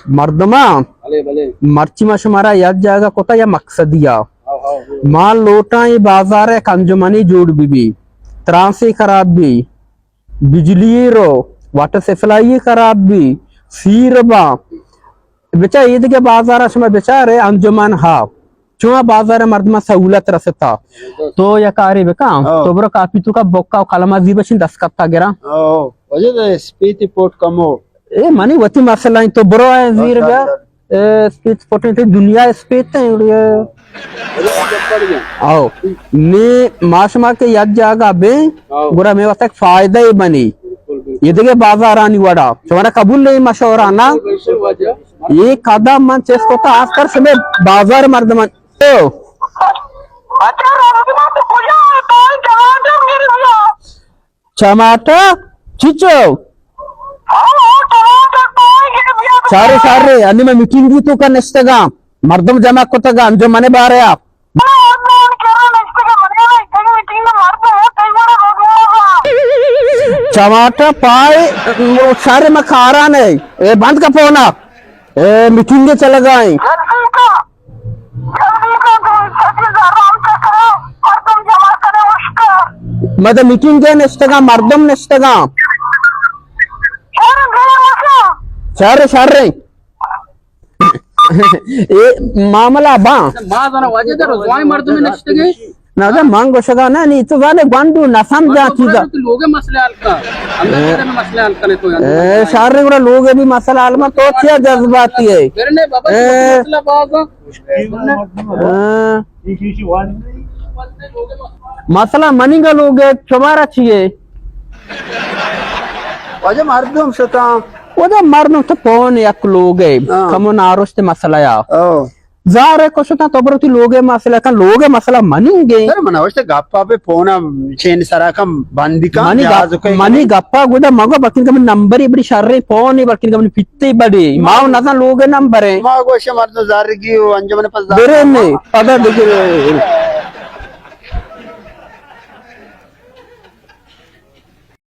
مردماں، بلے، بلے۔ مرچی ما شمارا یک جاگہ کتا یا مقصدی آ۔ ہاں، ہاں۔ ما لوٹاں اے بازار یک انجمنی جوڑ بی بی۔ ترانسی خراب بی، بجلی رو، واٹر سپلائی خراب بی، سیر با۔ بچا اے دگہ بازار شما بچارے انجمن ہا۔ چون بازار مردم سہولت رستا۔ تو یک کاری بکن، ہاں۔ تو برو کاپی تو کا بکا و قلم زیبشین دستخط گرا۔ ہاں۔ واجہ دا اسپیتی پوٹ کمو۔ اے منی وتی مسئلہ ایں، تو برو اے زیر بیا۔ اے اسپیت پوٹیں تے دنیا اسپیت ایں، اڑے۔ آؤ۔ نی ما شما کہ یک جاگہ بیں، آؤ۔ گڑا میں واسطہ فائدہ ہی بنی۔ بالکل، بالکل۔ یہ دیگه بازارانی وڑا۔ شمارا قبول نہیں مشورہ نا؟ بالکل، بالکل، واجہ۔ یہ قدم من چیز کو تا آس کر شمے بازار مردمان۔ تو۔ اچھا، رمضان تو کجا ہے؟ تو جوان تو میرے بھیا۔ چماٹا، چچو؟ شارے، شارے، انی میں میٹنگ تو کا نشتگا، مردم جمع کتگا، انجمن بارے آپ۔ چماٹا پائے، شارے میں کاران ہے، اے بند کا پونا، اے میٹنگ چلگا ہیں۔ جلدی کن، جلدی کن، تو سجی زرام چکرے، مردم جمع کنے اشکا۔ مدہ میٹنگ دے نشتگا، مردم نشتگا۔ شر، غیر مسئلہ۔ شر، شر۔ اے معاملہ با۔ ما زانا واجہ در زوائیں مردم نشتگے۔ نہ، نہ، من گوشگا نہ، نی تو زانے گونڈو نہ سمجھا چیزا۔ لوگ مسئلہ حل کا۔ ہم نے مسئلہ حل کرے تو یار۔ اے، شہر گڑا لوگ بھی مسئلہ حل ما تو کیا جذباتی ہے؟ میرے نے بابا اے۔ مسئلہ باز۔ ہاں۔ مسئلہ منی گا لوگ ہے، شمارا چیے؟ واجہ مردم شتا۔ واجہ مردم تو پون یک لوگ ہے، ہاں۔ کمو نارشت مسئلہ یا۔ او۔ زار ہے کشتا تو برو تی لوگ ہے مسئلہ کن، لوگ ہے مسئلہ منی گے۔ سر منا وشتے گپا پہ پونا چین سرا کم بندی کن، منی جہاز گپ-، کو منی گپا گودا مگو بلکن کم نمبر بڑی شر ہے پون بلکن کم پتے بڑی۔ ماو نزان لوگ ہے نمبر ہے۔ ما گوشے مردم زرگی و انجمن پس زر برے نے، پدا دیگه۔